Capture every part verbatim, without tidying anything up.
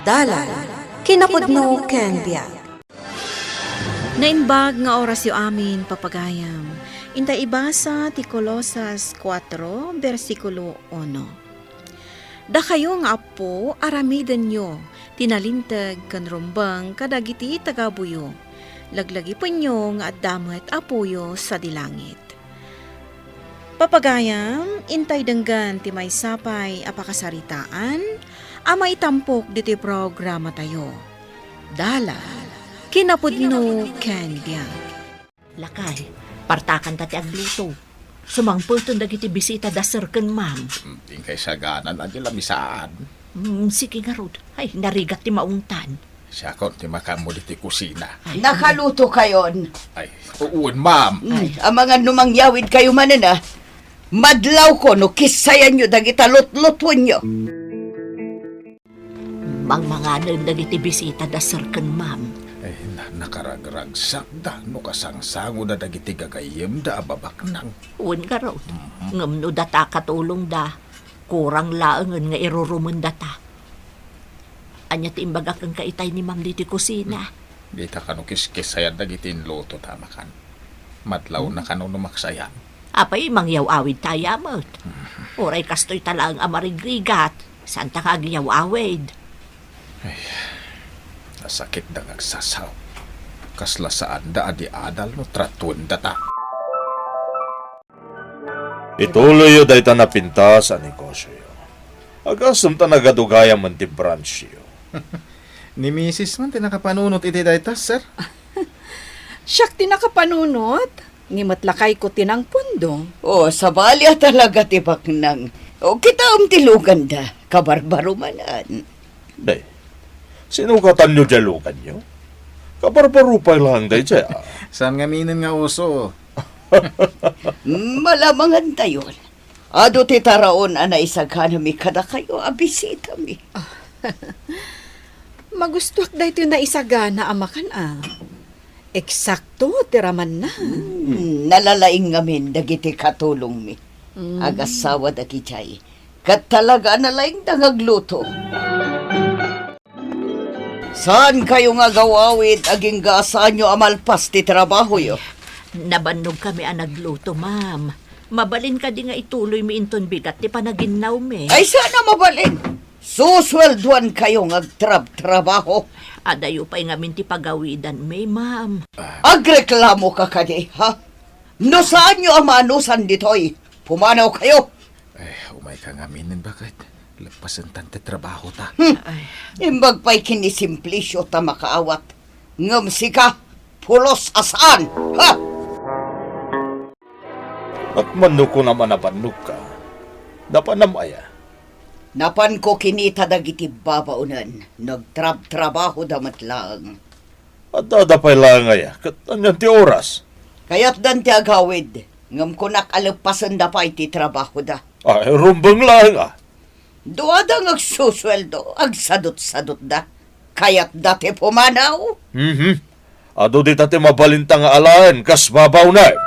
Dalan, kinapudno ken biag. Naimbag nga orasyo amin, papagayam. Intay ibasa ti Colosas kuatro, bersikulo uno. Dakayo nga appo, aramidenyo ti nalinteg ken rumbeng kadagiti tagabuyo. Laglagipenyo nga adda met Apoyo sadi langit. Papagayam, intay denggen ti maysa pay a pakasaritaan a maitampok ditoy programatayo. Dalan, kinapudno ken biag. Lakay, partakanta ti agluto. Sumangpeten dagiti bisita da sir ken ma'am. Hmm, inkay saganan a di lamisaan. Hmm, sige ngarud. Ay, narigat ti maungtan. Siakon ti makaammo ditoy kusina. Ay, nakalutokayon? Ay, wen, ma'am. Ay. Hmm, amangan no mangyawidkayo manen, a. Madlawko no kissayanyo dagita lutlutuenyo. Mangmanganen dagiti bisita da sir ken ma'am. Ay, na-, nakaragragsakda no kasangsangoda dagiti gagayyemda a babaknang. Wen ngarud. Mhm. Ngem no data katulongda, kurang laengen nga irurumendata. Ania ti imbagak kenka itay ni ma'am ditoy kusina? Hmm. Dita kano kiskissayan dagiti inlutota, makan. Madlawna kano no maksayan. Apay, mangyaw-awidta aya met? Mhm. Uray kastoyta laeng a marigrigat, saanta nga agyaw-awid. Ay, nasakitda nga agsasaok. Kasla saanda a di adal no tratuendata. Ituloyyo dayta napintas a negosioyo. Agasem ta nagadu gayamen ti branchyo. Ni misis man ti nakapanunot iti dayta, sir. Siak ti nakapanunot, ni met lakayko ti nangpundong. O, sabali a talaga ti baknang. O, kitaem ti luganda, kabarbaro manen. Day, sinukatanyo diay luganyo? Kabarbaro pay laeng daydiay, a. Saan ngaminen nga uso? Malamangantayon. Adu ti taraon a naisaganami kadakayo a bisitami. Magustoak daytoy naisagana a makan, a. Eksakto ti ramanna. Hmm, nalalaing ngamin dagiti katulongmi. Hmm. Agassawa dagidiay. Ket talaga a nalaingda nga agluto. Saankayo nga agaw-awid agingga a saanyo a malpas ti trabahoyo? Nabannogkami a nagluto, ma'am. Mabalin kadi nga ituloymi inton bigat ti panaginnawmi? Ay, saan a mabalin? Susueldoankayo nga agtrabtrabaho. Adayo pay ngamin ti pagawidanmi, ma'am. Agreklamoka kadi, ha? No saanyo a maanusan ditoy, pumanawkayo. Eh, umayka ngaminen, baket? Leppasentan ti trabahota. Hmm. Ay. Imbag pay ken ni Simplicio ta makaawat. Ngem sika, pulos a saan, ha? At mano kunam a napannogka? Napanam aya? Napanko kinita dagiti babaonen, nagtrabtrabahoda met laeng. Addada pay laeng aya, ket anian ti oras? Kayatdan ti agawid, ngem kunak a leppasenda pay ti trabahoda. Ay, rumbeng laeng, a. Duada nga agsusueldo, agsadutsadutda. Kayatda ti pumanaw? Mhm. Adu dita ti mabalinta nga alaen kas babaonen.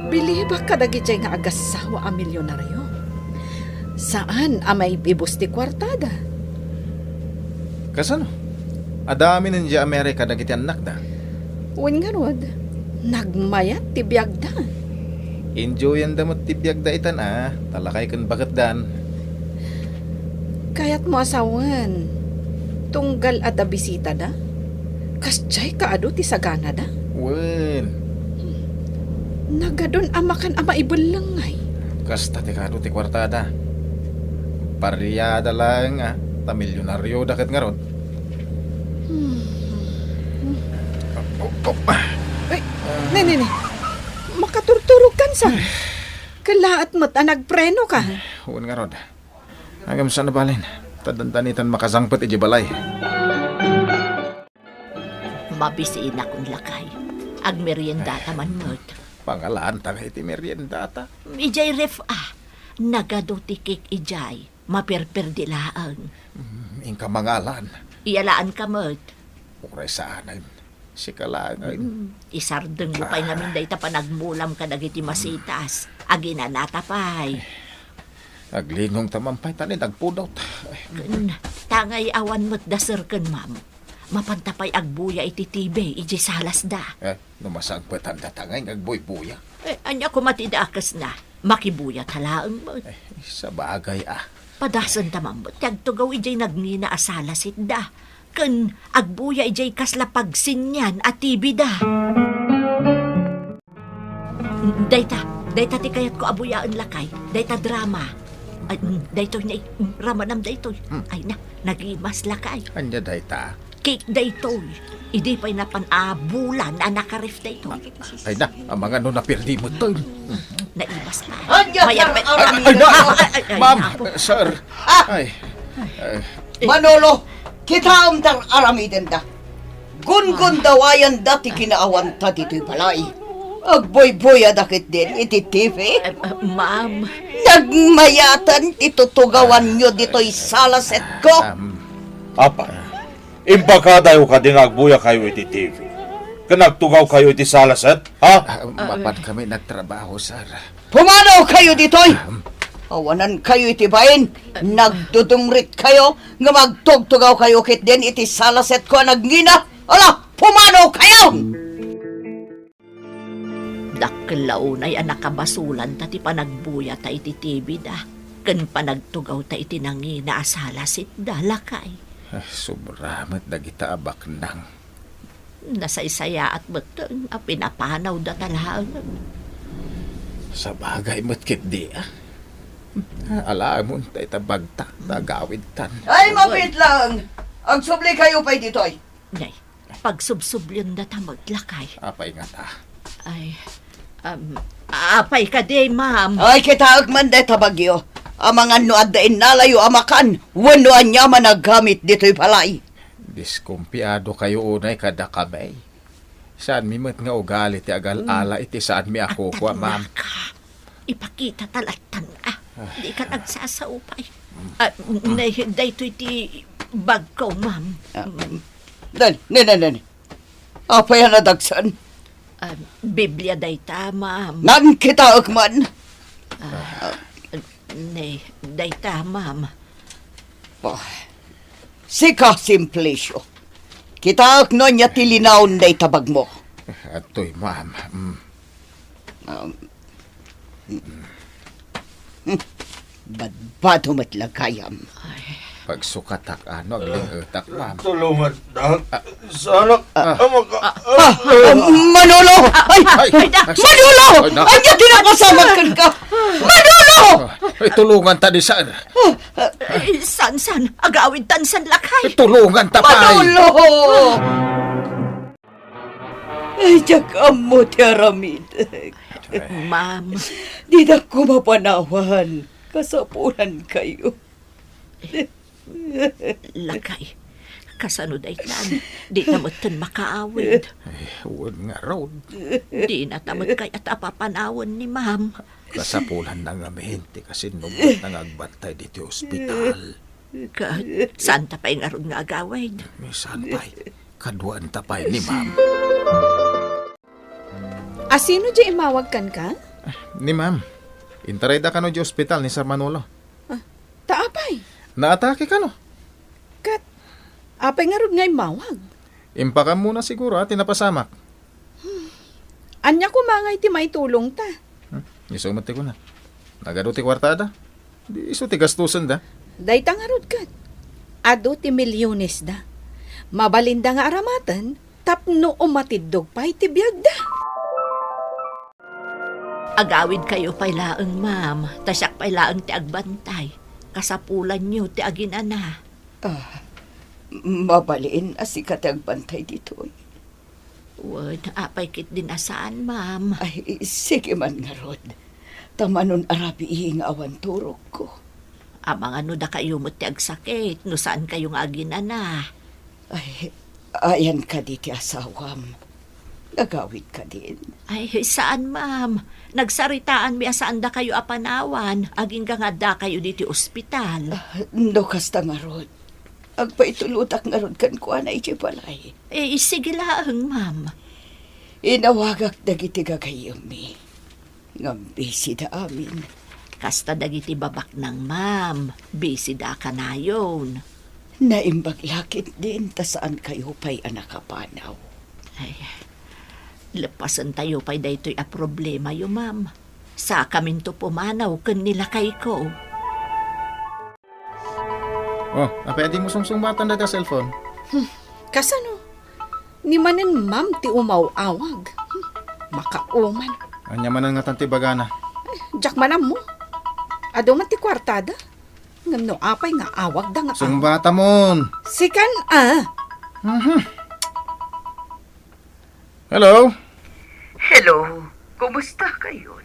Bilibak kadagidiay nga agassawa a milionario. Saan a maib-ibus ti kuartada. Kasano? Adda aminen idiay Amerika dagiti annakda? Wen ngarud, nagmayat ti biagda. Enjoyanda met ti biagda itan a, ta lakay ken baketdan. Kayatmo a sawen, tunggal adda bisitada? Kasdiay kaadu ti saganada? Wen. Nagadun a makan a maibellengay. Kasta ti kaadu ti kuartada. Pariada laeng a, ta milyonarioda ket ngarud. Hmm. Op, op, op. Ay, ne, ne, ne. Makaturturogkan sa. Ay. Kalaat met a nagpreno ka. Wen ngarud. Ngem saan a balin, ta dandanitan makasangpet idiay balay. Mabisinakon lakay. Agmeriendata man met. Pangalaanta nga iti meriendata. Idiay ref a. Nagadu ti cake idiay. Maperperdi laeng. Mm, inka mangalan. Iyalaanka met. Uray saanen. Sika laeng. Mm, isardengmo pay ngamin dayta panagmulam kadagiti masitas. Aginanata pay. Aglinongta man pay ta ni nagpudot. Ay. Ken, Angay awan met da sir ken ma'am. Mapanta pay agbuya iti T V idiay salasda. Eh, no masangpetan data ngay nga agbuybuya? Eh, ania koma ti dakesna? Makibuyata laeng met. Eh, sabagay, ah. Padasenta man met ti agtugaw idiay nagngina a salasitda, ken agbuya idiay kasla pagsinian a T V da. Dayta, dayta ti kayatko a buyaen, lakay. Dayta drama. Ay, mm, daytoy na, mm, ramanam daytoy. Hmm. Ay na, nagimas, lakay. Ania dayta? Cake daytoy. Idi pay napan a bulan a nakaref daytoy. Ay na, amangan no napirdi met toy. Naimas pa. Ania, mayat pa. Ay, ay, ay, ay, ay, ma'am, apo. Sir. Ah! Ay. Ay. Manolo, kitaem ta aramidenda. Gunggundawayanda ti kinaawanta ditoy balay. Agbuybuyada ketdin iti T V. Eh, eh, ma'am. Nagmayaten ti tutugawanyo ditoy salasetko. Um, Apa, imbagadayo kadi nga agbuyakayo iti T V ken agtugawkayo iti salaset, ha? Ah, mapan kami nagtrabaho, sir. Pumanaw kayo ditoy! Awanan kayo iti bain. Nagdudumrit kayo nga magtugtugaw kayo ketdin iti salaset ko a nagngina. Ala, pumanaw kayo! Dakkel la unay a nakabasolanta ti panagbuyata iti T V da ken panagtugawta iti nangina a salaset da, lakay. Ah, sobra met dagita a baknang. Nasaysayaat metten a pinapanawda ta laeng. Sabagay met ketdi, ah. Alaemon ta ita bagta, ta agawidtan. Ay, mabiit laeng! Agsubli kayo pay ditoy. Nay, pagsubsublienda ta met, lakay. Apay ngata? Ay, um, apay kadi, ma'am? Ay, kitaek man dayta bagyo. Amangan no adda innalayo a makan wenno aniaman a gamit ditoy balay. Diskumpiado kayo unay kadakami. Saanmi met nga ugali ti agal-ala iti saanmi a kukua, ma'am. Anak, ipakita ta lattan, ah. Dika agsasaupay. Ah, nay, daytoy ti bagko, ma'am. Ah, dali, ne, ne, ne, ne. Apay a nadagsen? Ah, Biblia dayta, ma'am. Naan kitaek man. Ah, nay, dayta, ma'am. Oh, sika, Simplicio. Kitaek no ania ti linaon dayta bagmo. Atoy, ma'am. Mm. Um, hmm. Badbado met la gayam. Pagsukatak, ano, agling-etak, ma'am. Tulungan, dak. Sanak, ah, amaka, ah, ah, ah, Manolo! Ay, ay, ay, Manolo! Ay, na. Ania ti napasamak kenka? Manolo! Ay, tulungan ta ni sir. Eh, san, san? Agawid tan san, lakay. Tulungan ta pay. Manolo! Ay, diak ammo ti aramidek. Ma'am. Didak koma panawan. Kasapulan kayo. Lakay, kasano daytan? Dita metten makaawid. Eh, wen ngarud. Dina ta met kayat a papanawen ni ma'am. Kasapulanna ngamin ti kasinnugatna nga agbantay ditoy ospital. Ket saanta pay ngarud nga agawid? Saan pay? Kaduaenta pay ni ma'am. A sino diay immawag kenka? Ni ma'am. Intarayda kano diay ospital ni Sir Manolo. Ah, ta apay? Naatake kano. Ket apay ngarud nga immawag? Impakammona siguro a ti napasamak. Hmm. Ania koma ngay ti maitulongta? Hmm, isu met ti kuna. Nagadu ti kuartada. Di isu ti gastosenda. Dayta ngarud ket, adu ti milyonesda. Mabalinda nga aramaten tapno umatiddog pay ti biagda. Agawidkayo pay laeng, ma'am, ta siak pay laeng ti agbantay. Kasapulanyo ti aginana. Ah, mabalin a sika ti agbantay ditoy. Wen, apay ketdin a saan, ma'am? Ay, sige man ngarud. Ta manon a rabii nga awan turogko. Amangan no dakayo met ti agsakit no saankayo nga aginana. Ay, ayan kadi ti asawam. Nagawid kadin? Ay, saan, ma'am. Nagsaritaanmi a saan dakayo a panawan, agingga nga addakayo ditoy ospital. Ah, no kasta ngarud, agpaitulodak ngarud kenkuana idiay balay. Eh, sige laeng, ma'am. Inawagak dagiti gagayyemmi. Ngem busy da amin. Kasta dagiti babaknang, ma'am. Busy da a kanayon. Naimbag la ketdin ta saan kayo pay a nakapanaw. Ay, leppasen tayo pay daytoy a problema yo, ma'am. Sakaminto pumanaw ken ni lakayko. Oh, apay a dimo sungsungbatan dayta cellphone? Hmm, kasano? Ni manen ma'am ti umaw-awag. Hmm, makauman. Ania manen ngatan ti bagana? Diak man ammo. Adu man ti kuartada. Ngem no apay nga awagda nga Sungbatamon. Sikan a. Mhm. Hello? Hello, kumusta kayon?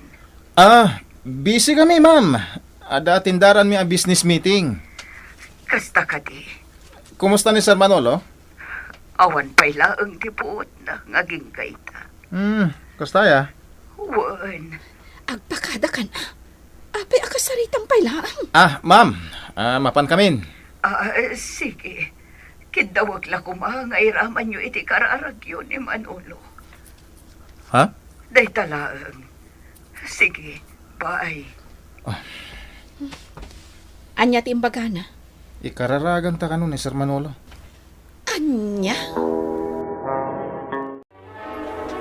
Ah, busy kami, ma'am. Adda atendaranmi a business meeting. Kasta kadi? Kumusta ni Sir Manolo? Awan pay laeng ti buotna nga agingga ita. Hmm, kasta ya? Wen. Agpakada kan a. Apay a kasaritam pay laeng? Ah, ma'am. Ah, mapan kamin. Ah, eh, sige. Kiddawek la koma nga iramanyo iti kararagyo ni Manolo. Ha? Dayta laeng. Sige, bye. Ah. Ania ti imbagana? Ikararaganta kano ni Sir Manolo. Ania?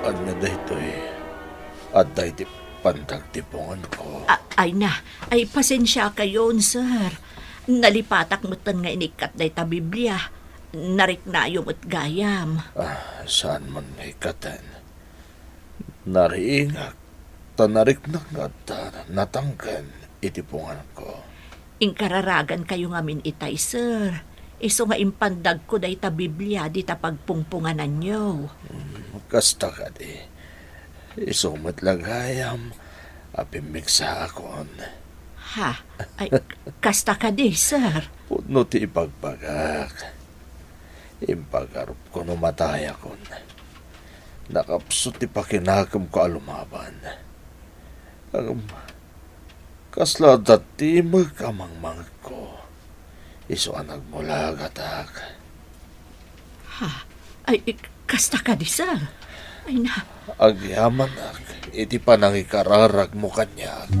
Ania daytoy? Adda iti pandagtipunganko. A-, ay na, ay pasensiakayon, sir. Nalipatak metten nga inikkat dayta Biblia. Nariknayo met gayam. Ah, saan man nga ikkaten? Nariingak, ta nariknak nga adda natangken iti punganko. Inkararagankayo ngamin itay, sir. Isu nga impandagko dayta Biblia dita pagpungpungananyo. Mm, kasta kadi. Isu met la gayam a pimmigsaakon. Ha? Ay, kasta kadi, sir? Pudno ti ibagbagak. Impagarupko no matayakon. Nakapsut ti pakinakemko a lumaban. Ngem kasla adda timek a mangmangegko. Isu a nagmulagatak. Ha? Ay, kasta kadi, sir? Ay na. Agyamanak iti panangikararagmo kaniak.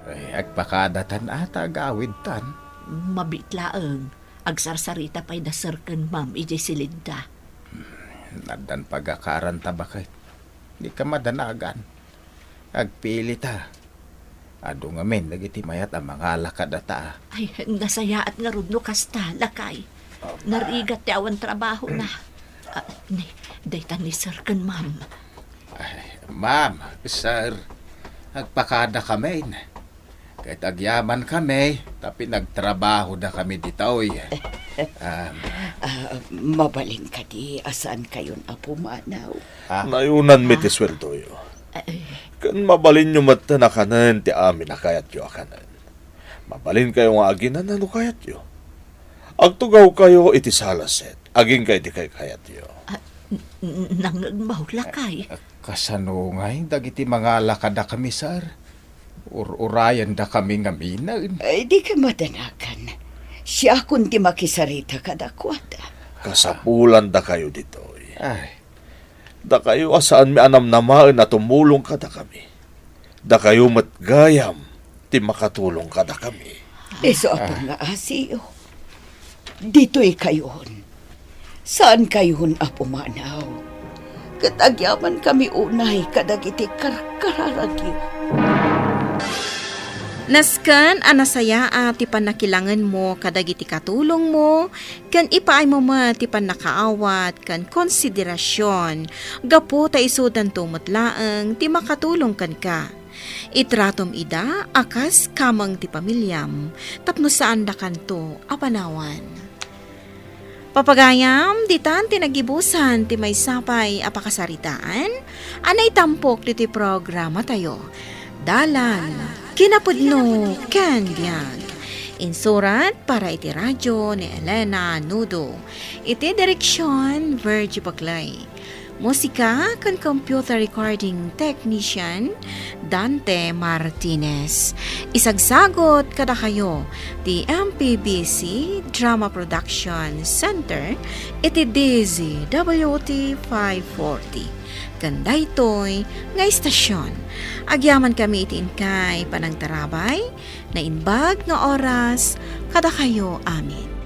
Ay, agpakadatan a ta agawidtan. Mabiit laeng. Agsarsarita pay da sir ken ma'am idiay silidda. Hmm, addan pagakaran ta baket. Dika madanagan. Agpilita. Adu ngamin dagiti mayat a mangala kadata. Ay, nasayaat ngarud no kasta, lakay. Narigat ti awan trabahona. Ah, ni, dayta ni sir ken ma'am. Ay, ma'am, sir, agpakada kamin. Ket agyaman kami, ta pinagtrabahoda kami ditoy. Um, Ah, mabalin kadi a saan kayon a pumanaw? Ah. Nayunanmi ti Ah. sueldoyo. Ay. Ken mabalinyo met a kanen ti amin a kayatyo a kanen. Mabalinkayo nga aginan no kayatyo. Agtugawkayo iti salaset, agingga iti kaykayatyo. Ah, n-, n-, nangngegmo, lakay. Ah, kasano ngay dagiti mangala kadakami, sir? Ur-urayandakami ngaminen. Ay, dika madanagan. Siakon ti makisarita kadakuada. Kasapulandakayo ditoy. Ay. Dakayo a saanmi a namnamaen a tumulong kadakami. Dakayo met gayam ti makatulong kadakami. Isu a Ah. pangngaasim. Ditoy kayon. Saan kayon a pumanaw. Ket agyaman kami unay kadagiti karkararagyo. Nasken a nasayaat ti pannakilangenmo kadagiti katulongmo, ken ipaaymo met ti pannakaawat ken konsiderasion gapu ta isudanto met laeng ti makatulong kenka. Itratom ida a kas kameng ti pamiliam tapno saandakanto a panawan. Papagayam, ditan ti nagibusan ti maysa pay a pakasaritaan a naitampok ditoy programatayo. Dalan, kinapudno, ken biag. Insurat para iti radio ni Elena Nudo. Iti direksion, Virgie Baglay. Musika ken computer recording technician, Dante Martinez. Isagsagot kadakayo ti M P B C Drama Production Center iti D Z W T five forty. Ken daytoy nga istasion, agyaman kami iti inkay panangtarabay, naimbag nga oras kadakayo amin.